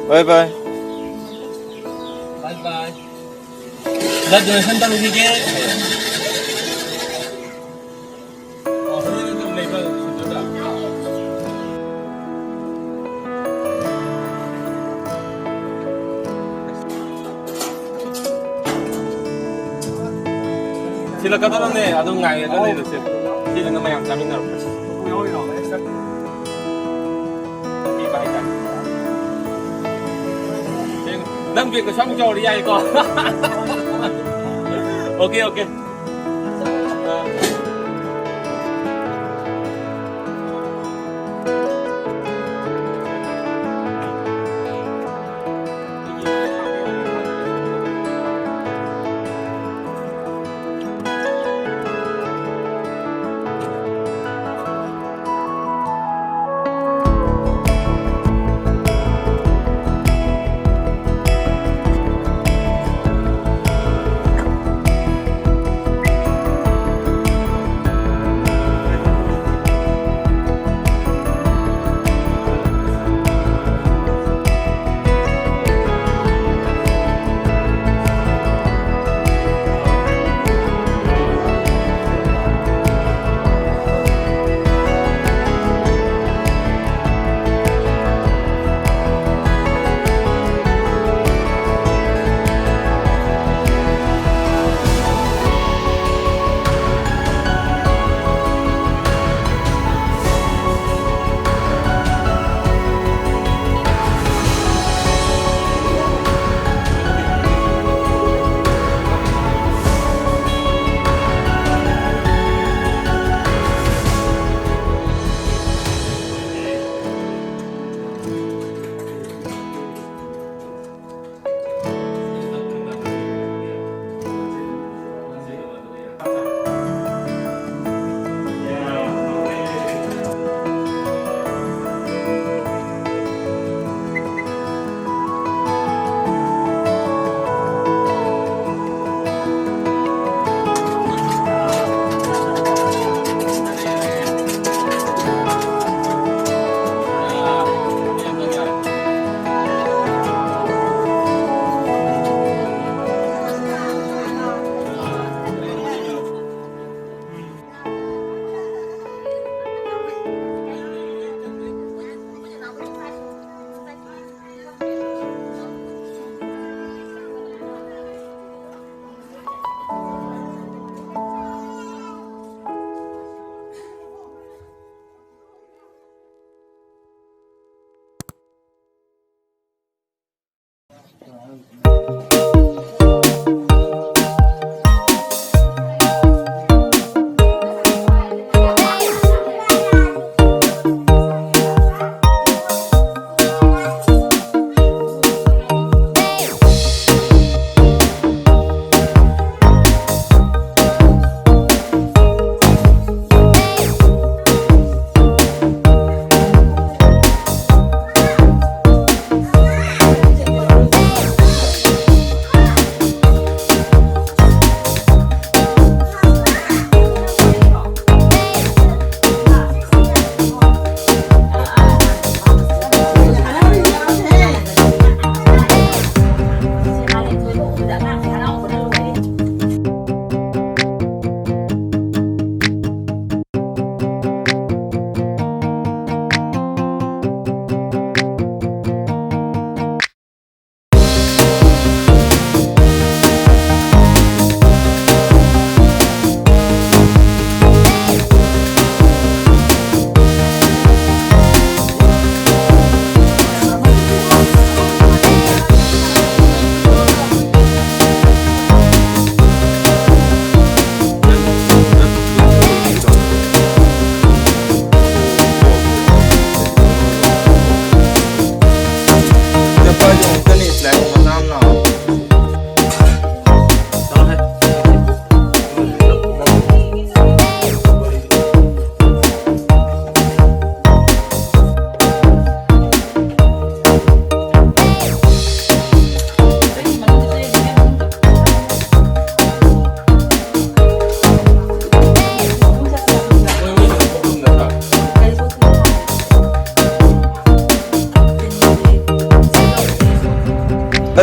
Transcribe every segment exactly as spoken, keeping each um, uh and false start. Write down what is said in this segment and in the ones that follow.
Bye bye. Bye bye. Blood donation ꯇꯧꯔꯨꯈꯤꯒꯦ꯫ ꯑꯣ, ꯍꯣꯔꯦꯟ ꯑꯗꯨꯝ ꯂꯩꯕ ꯁꯦꯟꯇꯔꯗ꯫ ꯊꯤꯜꯂꯛꯀꯗꯕꯅꯦ, ꯑꯗꯨꯝ ꯉꯥꯏꯔꯒ ꯂꯩꯔꯁꯦ꯫ ꯁꯤꯗꯅ ꯃꯌꯥꯝ ꯆꯥꯃꯤꯟꯅꯔꯛꯄꯁꯦ꯫ ꯄꯤꯕ ꯍꯥꯏꯇꯥꯔꯦ꯫ ꯅꯪ ꯕꯦꯒꯇꯣ ꯁ꯭ꯋꯥꯏꯃꯨꯛ ꯆꯥꯎꯔꯗꯤ ꯌꯥꯏꯀꯣ? Okay, okay.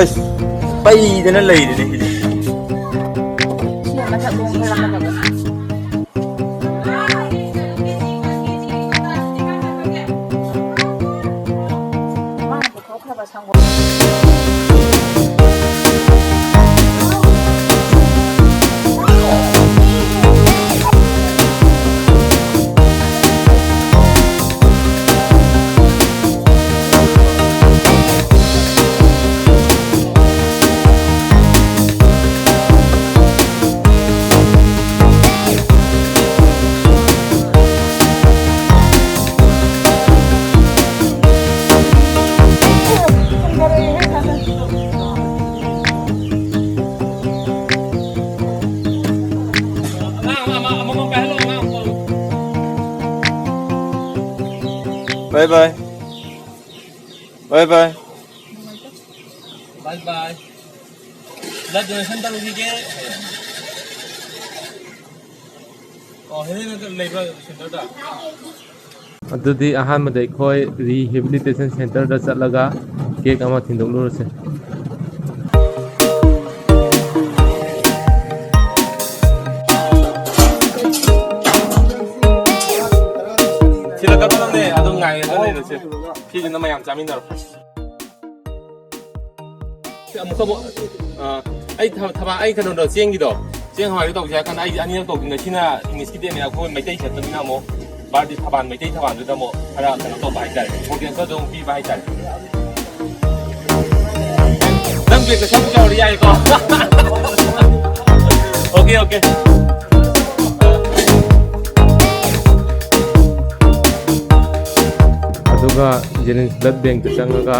ꯑꯁ, ꯄꯩꯗꯅ ꯂꯩꯔꯦꯅꯦ ꯁꯤꯗꯤ꯫ Bye bye. Bye bye. Bye bye. Blood donation ꯇꯧꯔꯨꯈꯤꯒꯦ꯫ ꯑꯣ, ꯍꯦꯂꯦꯅ ꯂꯩꯕ ꯁꯦꯟꯇꯔꯗ? ꯑꯗꯨꯗꯤ ꯑꯍꯥꯟꯕꯗ ꯑꯩꯈꯣꯏ rehabilitation centerꯗ ꯆꯠꯂꯒ cake ꯑꯃ ꯊꯤꯟꯗꯣꯛꯂꯨꯔꯁꯦ꯫ ꯊꯤꯜꯂꯛꯀꯗꯕꯅꯦ, ꯑꯗꯨꯝ ꯉꯥꯏꯔꯒ ꯂꯩꯔꯁꯦ꯫ ꯁꯤꯁꯤꯅ ꯃꯌꯥꯝ ꯆꯥꯃꯤꯟꯅꯔꯣ꯫ ꯑꯃꯨꯛꯀ ꯑꯃꯨꯛ, ꯑ, ꯑꯩ ꯊ-, ꯊꯕꯥ-, ꯑꯩ ꯀꯩꯅꯣꯗꯣ, ꯆꯦꯡꯒꯤꯗꯣ, ꯆꯦꯡ ꯍꯋꯥꯏꯗꯣ ꯇꯧꯁꯦ ꯍꯥꯏꯔ ꯀꯥꯟꯗ ꯑꯩꯗꯤ ꯑꯅꯤꯔꯛ ꯇꯧꯗꯣꯏꯅꯦ꯫ ꯁꯤꯅ ꯏꯪꯂꯤꯁꯀꯤꯗꯤ ꯑꯃꯨꯛ ꯑꯩꯈꯣꯏ ꯃꯩꯇꯩ ꯆꯠꯄꯅꯤꯅ ꯑꯃꯨꯛ ꯕꯥꯔꯗꯤ ꯊꯕꯥꯜ, ꯃꯩꯇꯩ ꯊꯕꯥꯜꯗꯨꯗ ꯑꯃꯨꯛ ꯈꯔ ꯀꯩꯅꯣ ꯇꯧꯕ ꯍꯥꯏꯇꯥꯔꯦ, importanceꯇꯣ ꯑꯗꯨꯝ ꯄꯤꯕ ꯍꯥꯏꯇꯥꯔꯦ꯫ ꯅꯪ ꯕꯦꯒꯇ ꯁꯝ ꯆꯥꯎꯔꯗꯤ ꯌꯥꯏꯀꯣ? Okay, okay. ꯑꯗꯨꯒ Jennings Blood Bankꯇ ꯆꯪꯉꯒ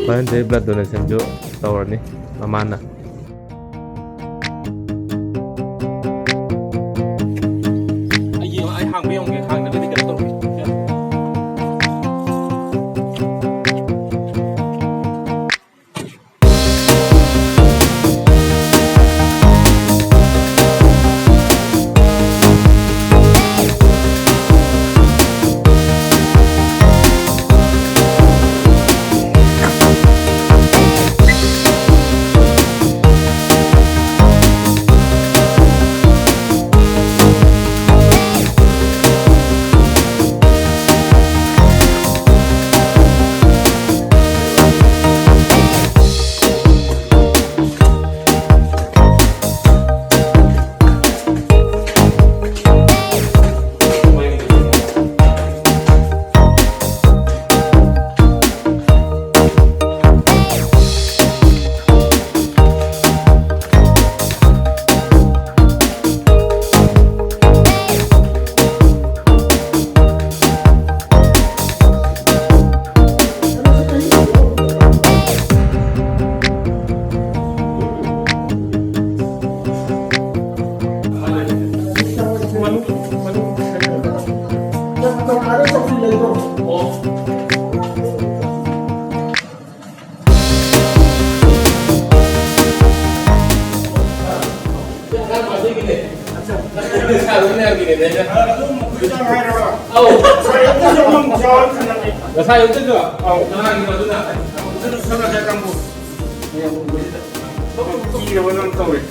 voluntary blood donationꯁꯨ ꯇꯧꯔꯅꯤ ꯃꯃꯥꯅ꯫ ꯑꯩ ꯌꯦꯡꯉꯣ, ꯑꯩ ꯍꯥꯡꯕ ꯌꯦꯡꯉꯨꯒꯦ, ꯍꯥꯡꯗ꯭ꯔꯒꯗꯤ ꯀꯩꯅꯣ ꯇꯧꯔꯒꯦ꯫ ꯑꯗꯨꯝ ꯃꯈꯣꯏ ꯆꯥꯡ ꯍꯥꯏꯔꯕ? ꯑꯧ꯫ ꯉꯁꯥꯏ ꯑꯌꯨꯛꯇꯁꯨ ꯑꯃꯨꯛ ꯆꯥꯎꯔ ꯊꯝꯂꯝꯃꯤ꯫ ꯉꯁꯥꯏ ꯑꯌꯨꯛꯇꯁꯨ? ꯑꯧ꯫ ꯉꯔꯥꯡꯒꯤꯗꯣ ꯑꯗꯨꯅ꯫ ꯑꯗꯨꯅ ꯁꯣꯝ ꯅꯥꯀꯟ ꯀꯥꯡꯕꯨ꯫ ꯀꯤꯔꯕ ꯅꯪ ꯇꯧꯔꯦ꯫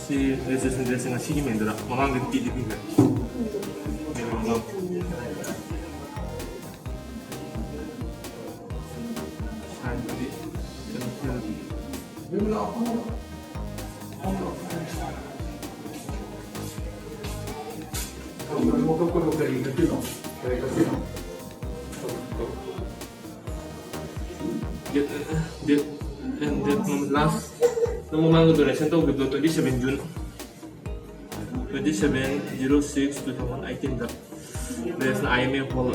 ꯁꯤ registration date ꯁꯤ ꯉꯁꯤꯒꯤ ꯃꯦꯟꯗꯨꯔꯥ? ꯃꯃꯥꯡꯗꯗꯤ ꯄꯤꯗꯤ ꯄꯤꯈ꯭ꯔꯦ꯫ ꯃꯦꯟ ꯃꯃꯥꯡ꯫ ꯁꯥꯏꯟꯕꯨꯗꯤ ꯀꯩꯅꯣ ꯇꯧꯔꯦ꯫ ꯀꯔꯤ ꯀꯛꯇꯣꯏꯅꯣ? ꯀꯔꯤ ꯀꯛꯇꯣꯏꯅꯣ? Date, date, and date ꯃꯃꯥꯡ, last, ꯅꯪ ꯃꯃꯥꯡꯗ donation ꯇꯧꯈꯤꯕꯗꯣ twenty seven June, twenty seven zero six two thousand eighteen ꯗ, ꯗ꯭ꯔꯦꯁꯅ I M A hall꯫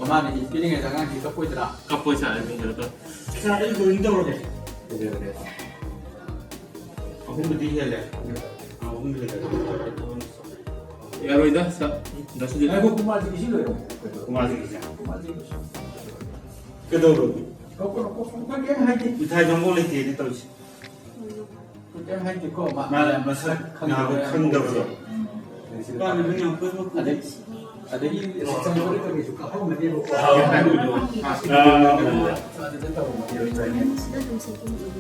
ꯃꯃꯥꯅ ꯏ ꯄꯤꯔꯤꯉꯩꯗ ꯑꯉꯥꯡꯁꯤ ꯀꯞꯄꯣꯏꯗ꯭ꯔꯥ? ꯀꯞꯄꯣꯏ ꯁꯥꯔ, ꯑꯩ ꯀꯩꯅꯣ ꯇꯧꯔꯦ꯫ ꯁꯥꯔ, ꯑꯩ drawing ꯇꯧꯔꯒꯦ꯫ ꯀꯩꯗꯧꯔꯒꯦ? ꯑꯍꯨꯝꯕꯨꯗꯤ ꯍꯦꯜꯂꯦ꯫ ꯑꯍꯨꯝꯗꯤ ꯍꯦꯜꯂꯦ꯫ ꯌꯥꯔꯣꯏꯗ, ꯁꯥꯔ꯫ ꯗꯥ ꯁꯨꯖꯤꯠ꯫ ꯉꯥꯏꯈꯣ, ꯀꯨꯃꯥꯔꯁꯤꯒꯤꯁꯤ ꯂꯣꯏꯔꯣ꯫ ꯀꯨꯃꯥꯔꯁꯤꯒꯤꯁꯦ? ꯀꯨꯃꯥꯔꯁꯤꯒꯤꯁꯤ꯫ ꯀꯩꯗꯧꯔꯒꯦ? ꯂꯧꯈꯣ, ꯂꯧꯈꯣ, ꯁꯣꯝꯗ ꯀꯩꯝ ꯍꯥꯏꯗꯦ꯫ ꯃꯤꯊꯥꯏꯗꯣ ꯑꯃꯐꯥꯎ ꯂꯩꯇꯦꯅꯦ ꯇꯧꯔꯤꯁꯦ꯫ ꯀꯩꯝ ꯍꯥꯏꯗꯦꯀꯣ, ꯃꯥ ꯃꯥ ꯃꯁꯛ ꯈꯪꯗꯕ ꯌꯥꯝ ꯈꯪꯗꯕꯗꯣ꯫ ꯂꯩ꯫ ꯄꯥꯝꯃꯤꯕ ꯌꯥꯝ ꯀꯣꯏꯕ ꯑꯗꯩ, ꯑꯗꯒꯤ ꯆꯪꯕꯗ ꯀꯩꯁꯨ ꯀꯥꯞꯍꯧꯅꯗꯦꯕꯀꯣ꯫ ꯑꯥ, ꯍꯥꯏꯕꯗꯣ꯫ ꯑꯥ, ꯑꯗꯨꯗ ꯇꯧꯔꯝꯃꯗꯤ ꯂꯣꯏ ꯆꯪꯉꯦ꯫ ꯁꯤꯗ ꯑꯗꯨꯝ ꯁꯦꯠꯇꯣꯛꯑꯣ꯫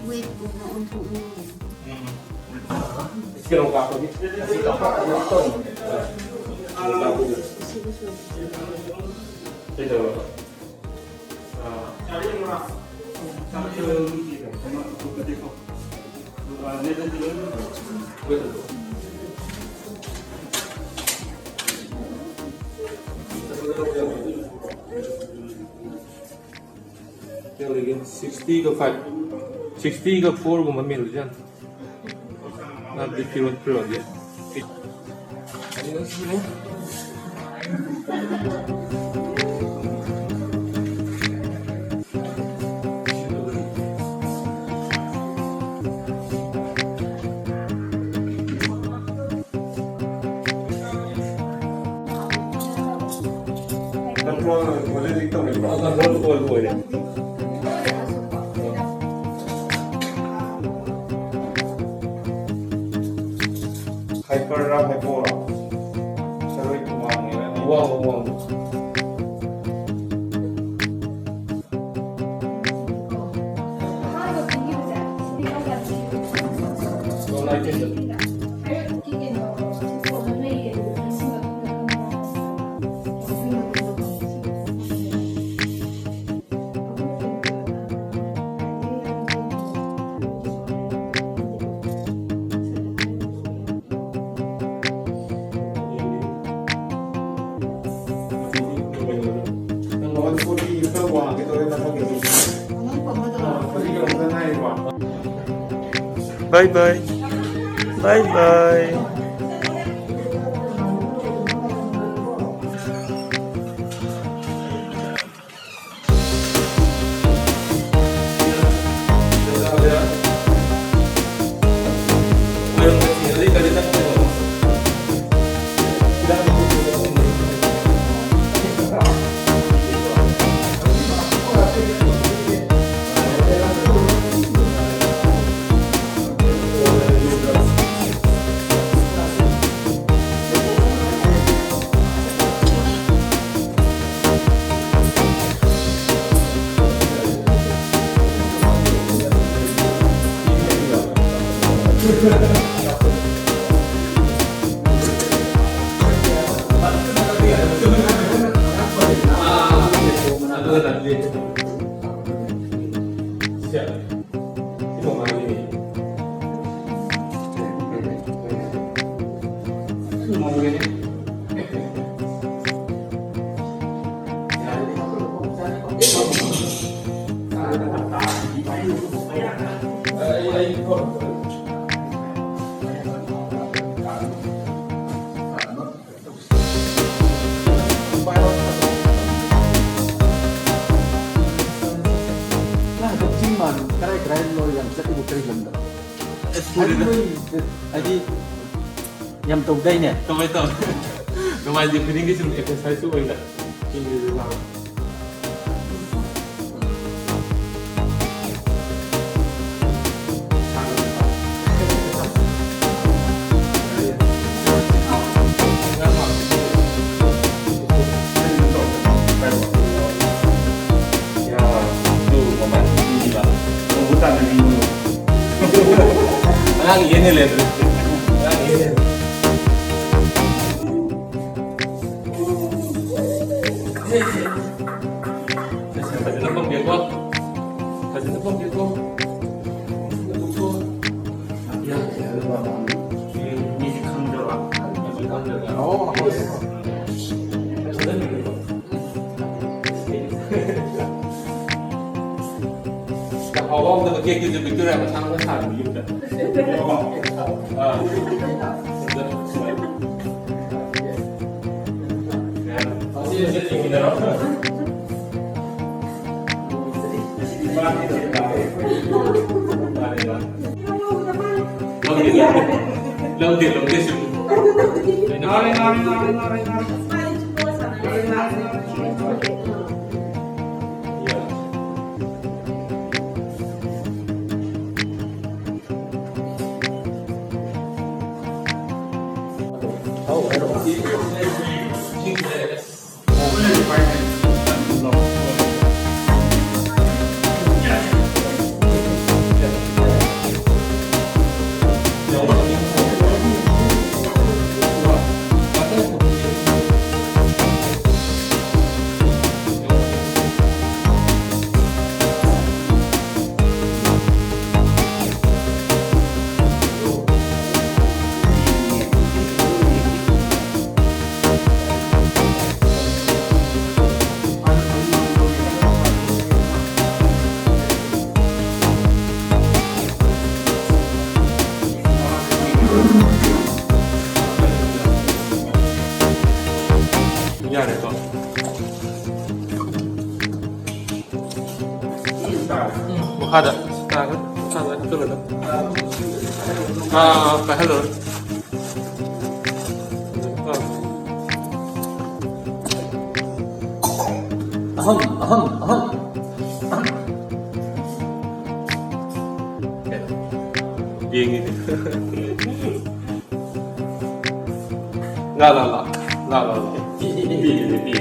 ꯋꯦꯠꯀꯨꯝꯕ ꯑꯣꯟꯊꯣꯛꯅꯤꯡꯉꯦ꯫ ꯀꯩꯅꯣ ꯀꯥꯞꯄꯒꯤ? ꯁꯤꯗꯁꯨ꯫ ꯀꯩꯗꯧꯔꯕ? ꯀꯌꯥ ꯂꯩꯒꯦ? Sixty ꯒ five, sixty ꯒ four ꯒꯨꯝꯕ ꯃꯦꯜꯂꯁꯨ ꯌꯥꯅꯤ꯫ ꯍꯥꯏꯕꯗꯤ ꯐꯤꯔꯣꯜ ꯐꯤꯔꯣꯜꯒꯤ꯫ Control already ꯇꯧꯔꯤꯕ꯭ꯔꯣ? Control ꯑꯣꯏꯔꯦ꯫ Hyper ꯔ hypo ꯔ? ꯁꯔꯣꯏ ꯋꯥꯡꯉꯦ꯫ ꯋꯥꯡꯉꯦ, ꯋꯥꯡꯉꯦ꯫ Bye bye. Bye bye. Tribal ꯌꯥꯝ ꯆꯠꯂꯤꯕ ꯀꯔꯤ ꯂꯝꯗꯅꯣ? ꯑꯁ, ꯍꯥꯏꯗꯤ ꯁꯨꯔꯦꯗ꯫ ꯃꯣꯏ ꯍꯥꯏꯗꯤ ꯌꯥꯝ ꯇꯧꯗꯥꯏꯅꯦ? ꯇꯧꯋꯦ, ꯇꯧꯋꯦ꯫ ꯅꯨꯡꯉꯥꯏꯇꯦ, ꯈꯨꯗꯤꯡꯒꯤ ꯁꯨꯝ ꯑꯦꯛꯁꯔꯁꯥꯏꯁꯁꯨ ꯑꯣꯏꯅ꯫ ꯑꯉꯥꯡ ꯌꯦꯟ ꯍꯦꯜꯂꯦ ꯑꯗꯨ꯫ ꯑꯉꯥꯡ ꯌꯦꯟ ꯍꯦꯜꯂꯦ꯫ ꯐꯖꯅ ꯐꯝꯒꯦꯀꯣ꯫ ꯐꯖꯅ ꯐꯝꯒꯦꯀꯣ꯫ ꯐꯖꯅ ꯐꯝꯒꯦꯀꯣ꯫ ꯃꯤꯁꯦ ꯈꯪꯗꯕ꯫ ꯃꯤꯁꯦ ꯈꯪꯗꯕ꯫ ꯑꯣ꯫ ꯐꯖꯅ ꯐꯝꯒꯦꯀꯣ꯫ ꯍꯥꯎꯕ ꯑꯝꯗ ꯀꯦꯛꯇꯨꯁꯨ ꯄꯤꯛꯇꯣꯏꯔꯥ ꯃꯁꯥ ꯃꯁꯥ ꯁꯥꯕ ꯌꯨꯝꯗ꯫ ꯑꯥ꯫ ꯂꯧꯗꯦ, ꯂꯧꯗꯦ꯫ ꯂꯧꯗꯦ, ꯂꯧꯗꯦ, ꯁꯨꯝ꯫ ꯅꯥꯔꯦ, ꯅꯥꯔꯦ, ꯅꯥꯔꯦ, ꯅꯥꯔꯦ, ꯅꯥꯔꯦ꯫ ꯌꯥꯔꯦꯀꯣ꯫ ꯎꯝ, ꯃꯈꯥꯗ꯫ ꯆꯥꯒ ꯆꯥꯒ ꯆꯠꯂꯒ꯫ ꯑꯥ, ꯑꯥ, ꯄꯥꯏꯍꯜꯂꯣ꯫ ꯑꯥ꯫ ꯑꯍꯝ, ꯑꯍꯝ, ꯑꯍꯝ꯫ ꯌꯦꯡꯉꯤꯅꯦ꯫ ꯂꯥ, ꯂꯥ, ꯂꯥ꯫ ꯂꯥ, ꯂꯥ, ꯂꯥ꯫ ꯄꯤ, ꯄꯤ, ꯄꯤ, ꯄꯤ꯫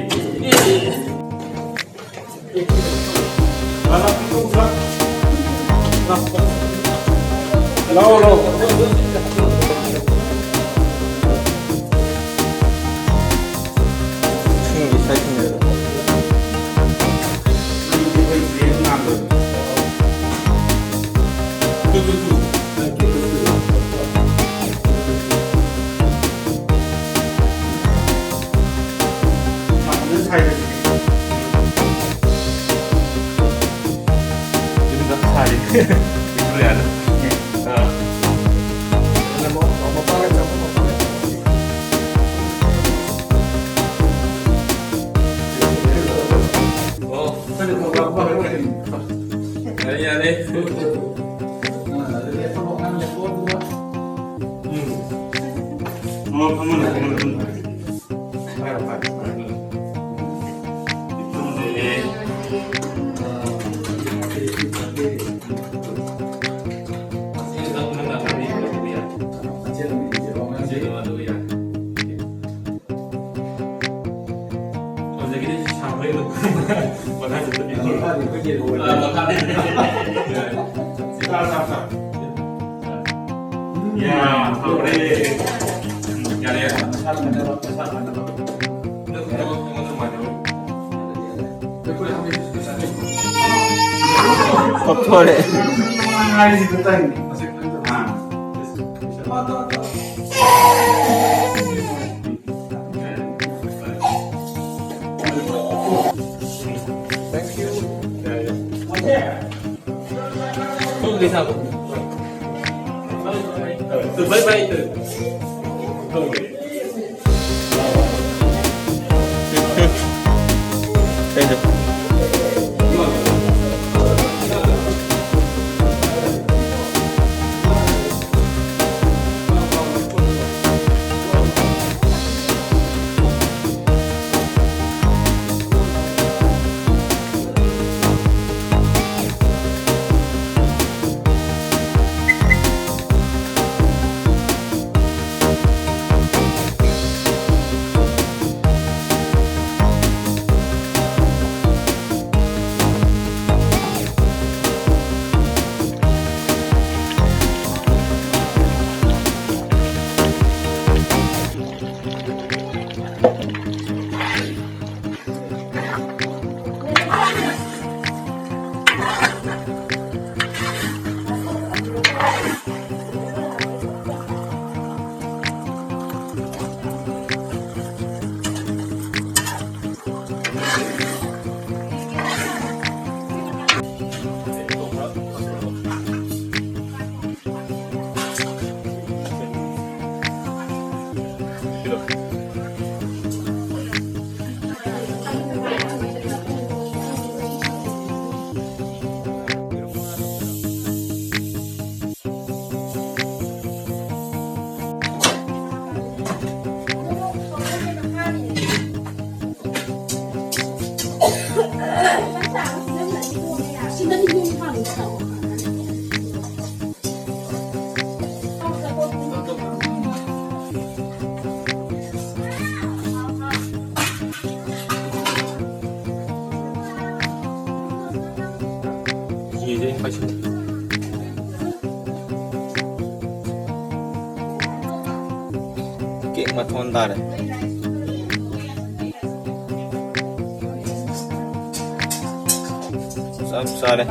ꯂꯥꯎ, ꯂꯥꯎ꯫ ꯏꯁꯤꯡꯒꯤ ꯁꯥꯏꯠ ꯊꯤꯡꯖꯤꯜꯂꯣ꯫ ꯌꯨꯝꯗ ꯁꯥꯔꯤ꯫ ꯕꯤꯁꯅꯨꯄ꯭ꯔꯤꯌꯥꯗ꯫ ꯑꯥ꯫ ꯑꯣ꯫ ꯌꯥꯔꯦ, ꯌꯥꯔꯦ꯫ ꯎꯝ꯫ ꯑꯣ, ꯐꯝꯃꯣ, ꯐꯝꯃꯣ, ꯐꯝꯃꯣ꯫ ꯌꯥ, ꯍꯥꯎꯔꯦ꯫ ꯎꯝ, ꯌꯥꯔꯦ, ꯌꯥꯔꯦ꯫ ꯅꯪ ꯊꯕꯛ ꯑꯩꯉꯣꯟꯗ ꯅꯨꯡꯉꯥꯏꯇꯕ꯫ ꯀꯞꯊꯣꯔꯦ꯫ Thank you. ꯇꯨꯝꯒꯦ ꯁꯥꯕ꯫ Two, bye bye two. ꯀꯩꯅꯣ? ꯀꯦꯛ ꯃꯊꯣꯟ ꯇꯥꯔꯦ꯫ ꯆꯞ ꯆꯥꯔꯦ꯫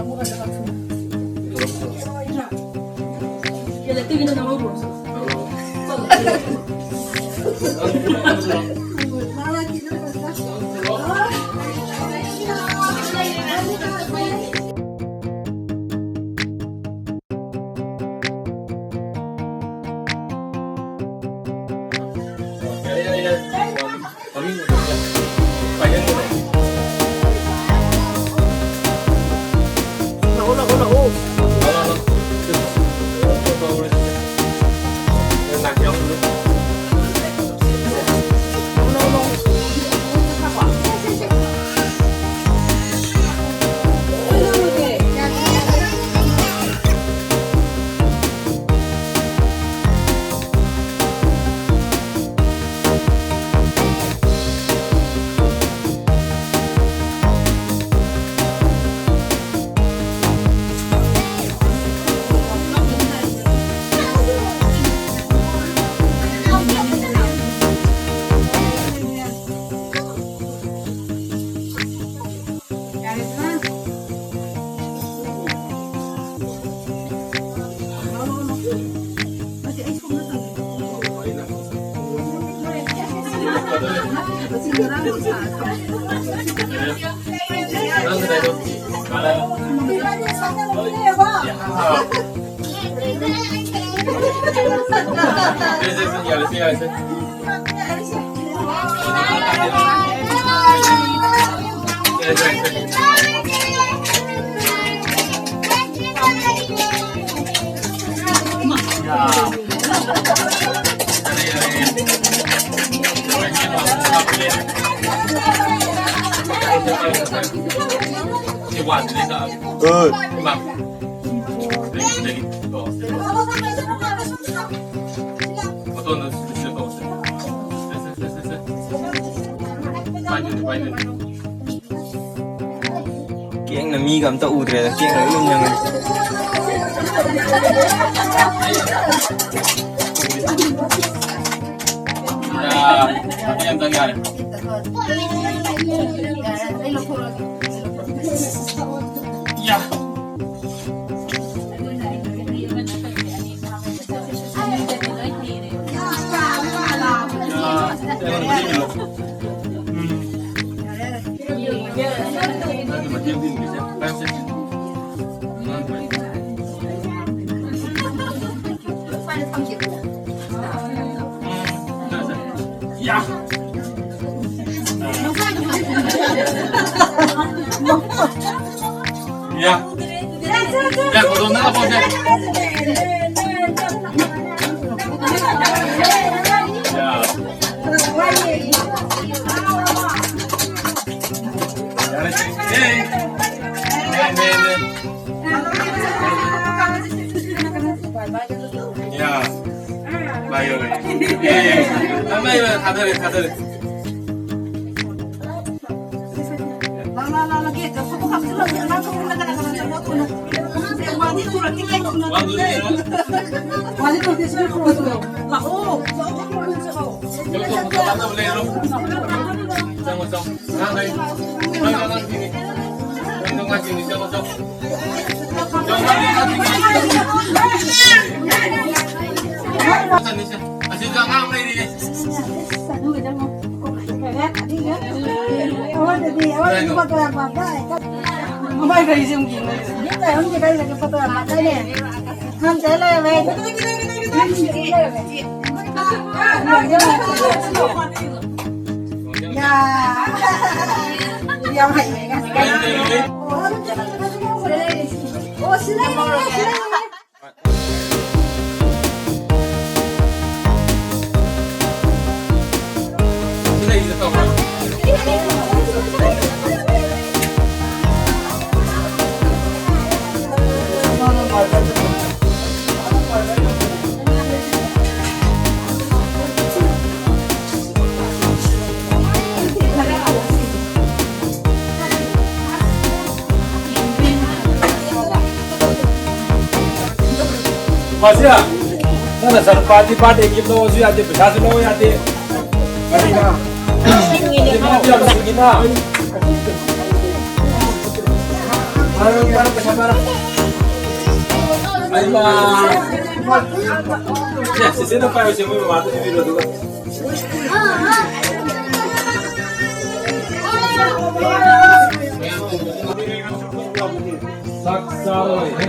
ꯍꯣꯏ꯫ ꯏꯃꯥ꯫ ꯂꯩ, ꯂꯩ꯫ ꯑꯣ, ꯁꯦ꯫ ꯐꯣꯇꯣ ꯑꯝꯇ ꯁꯤꯗ ꯇꯧꯁꯦ꯫ ꯁꯦ, ꯁꯦ, ꯁꯦ, ꯁꯦ, ꯁꯦ꯫ ꯄꯥꯏꯗꯣꯏꯅꯦ, ꯄꯥꯏꯗꯣꯏꯅꯦ꯫ ꯀꯦꯡꯅ ꯃꯤꯒ ꯑꯝꯇ ꯎꯗ꯭ꯔꯦꯗ, ꯀꯦꯡꯅ ꯂꯣꯏ ꯌꯨꯝ ꯌꯦꯡꯉꯦ꯫ ꯌꯥ, ꯌꯥꯝ ꯆꯪ ꯌꯥꯔꯦ꯫ ꯌꯥ꯫ ꯌꯥ! ꯌꯥ! ꯌꯥ, ꯀꯣꯗꯣꯝꯗ ꯀꯥꯞꯄꯛꯑꯣꯁꯦ꯫ ꯌꯥ! ꯌꯥꯔꯦ꯫ ꯑꯦ! ꯑꯦ, ꯑꯦ, ꯑꯦ꯫ ꯌꯥ꯫ ꯄꯥꯏꯌꯣ꯫ ꯑꯦ, ꯑꯦ, ꯑꯦ꯫ ꯊꯥꯗꯔꯦ, ꯊꯥꯗꯔꯦ꯫ ꯂꯥ, ꯂꯥ, ꯂꯥ, ꯂꯥ, ꯒꯦꯠꯇ ꯐꯨꯕ ꯈꯥꯝꯖꯤꯜꯂꯁꯤ꯫ ꯑꯉꯥꯡ ꯈꯔ ꯀꯅꯥ ꯀꯅꯥ ꯆꯪꯉꯛꯑꯣ ꯊꯨꯅ꯫ ꯋꯥꯗꯤ ꯄꯨꯔꯛꯇꯦ, ꯀꯩ ꯊꯨꯅ꯫ ꯋꯥꯗꯤ ꯄꯨꯔꯛꯇꯦ, ꯁꯤ ꯄꯨꯔꯛꯑꯣ꯫ ꯂꯥꯛꯑꯣ꯫ ꯂꯥꯛꯑꯣ꯫ ꯆꯪꯉꯣ, ꯆꯪꯉꯣ꯫ ꯑꯉꯥꯡꯈꯩ꯫ ꯅꯪ ꯑꯉꯥꯡꯁꯤꯡꯅꯤ꯫ ꯅꯪ ꯑꯉꯥꯡꯁꯤꯡꯅꯤ꯫ ꯆꯪꯉꯣ, ꯆꯪꯉꯣ꯫ ꯑꯁꯤꯗ ꯑꯉꯥꯡ ꯂꯩꯔꯤꯌꯦ꯫ ꯃꯃꯥꯏ ꯀꯔꯤ ꯁꯦꯝꯈꯤꯅꯣ? ꯌꯨꯝꯗ ꯍꯧꯖꯤꯛ ꯀꯔꯤ ꯂꯩꯒꯦ? ꯐꯣꯇꯣ ꯌꯥꯝ ꯀꯥꯞꯄꯅꯦ꯫ ꯅꯪ ꯀꯩ ꯂꯩꯔꯝꯃꯦ? ꯌꯥ꯫ ꯌꯥꯝ ꯍꯩꯌꯦ ꯉꯁꯤ꯫ ꯑꯣ, ꯁꯤ ꯂꯩꯔꯦ, ꯁꯤ ꯂꯩꯔꯦ꯫ ꯁꯤ ꯂꯩꯔꯤꯁꯦ ꯇꯧꯔꯣ꯫ ꯃꯁꯤ ꯅꯪ ꯅꯆꯥꯅꯨꯄꯥꯗꯤ ꯕꯥꯔꯗꯦ ꯒꯤꯐ ꯂꯧꯔꯁꯨ ꯌꯥꯗꯦ, ꯄꯩꯁꯥꯁꯨ ꯂꯧ ꯌꯥꯗꯦ꯫ ꯀꯔꯤꯅꯣ? ꯌꯥꯝ ꯁꯤꯡꯉꯤꯅ꯫ ꯄꯥꯏꯔꯣ, ꯄꯥꯏꯔꯣ, ꯄꯩꯁꯥ ꯄꯥꯏꯔꯣ꯫ ꯑꯩꯃꯥ꯫ ꯁꯦ, ꯆꯦꯆꯦꯅ ꯄꯥꯏꯔꯣꯁꯦ, ꯃꯣꯏ ꯃꯃꯥꯗ ꯄꯤꯕꯤꯔꯣ, ꯑꯗꯨꯒ꯫ ꯆꯥꯛ ꯆꯥꯔꯣꯏꯍꯦ꯫